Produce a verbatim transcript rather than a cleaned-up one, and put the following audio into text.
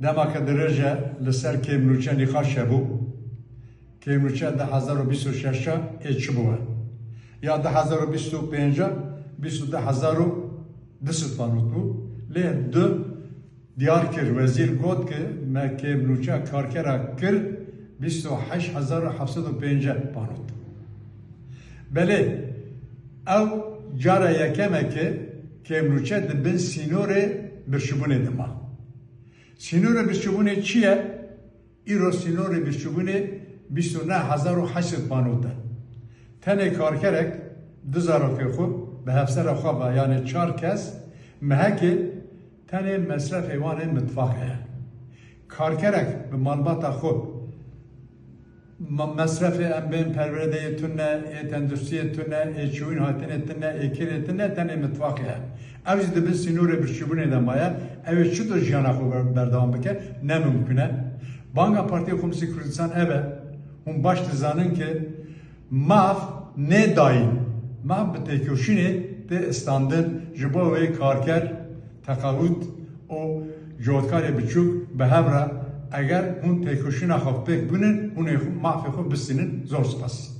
Dema ke dirêj e li ser kêmnûçe nîqaş hebû. Kêmnûçe du hezar û bîst û şeş ê çi bûye? Ya du hezar û bîst û pênc, bîst û du hezar û du sed manot bû. Lê du diyar kir, wezîr got ki me kêmnûçe karkera kir bîst û heşt hezar û heft sed û pêncî manot. Belê, ew cara yekem e ki kêmnûçe di bin sînorê birçîbûnê de ma. Sînorê birçîbûnê çi ye? Îro sînorê birçîbûnê bîst û neh hezar û heşt sed manot e. Tenê karkerek du zarokê xwe bi hevsera xwe ve, yanê çar kes, mehekê tenê mesrefê wan ê mitfaxê ye. Karkerek bi malbata xwe, ma-, mesrefê em bên perwerdeyê tune, ê tenduristiyê tune, ê çûyîn hatinê tune, ê kirê tune, tenê mitfaxê ye. Ew jî di bin sînorê birçîbûnê de maye. Ew ê çito jiyana xwe ber-, berdewam bike? Ne mimkun e. Banga Partiya Komîsê Kurdistan ev e. Hûn baş dizanin ki maf nê dayîn. Maf bi têkoşînê tê istandin. Ji bo wê karker, teqawut û cotkarê biçûk bi hev re, eger hûn têkoşîna xwe pêk bînin, hûn ê xwe, mafê xwe bistînin. Zor spas.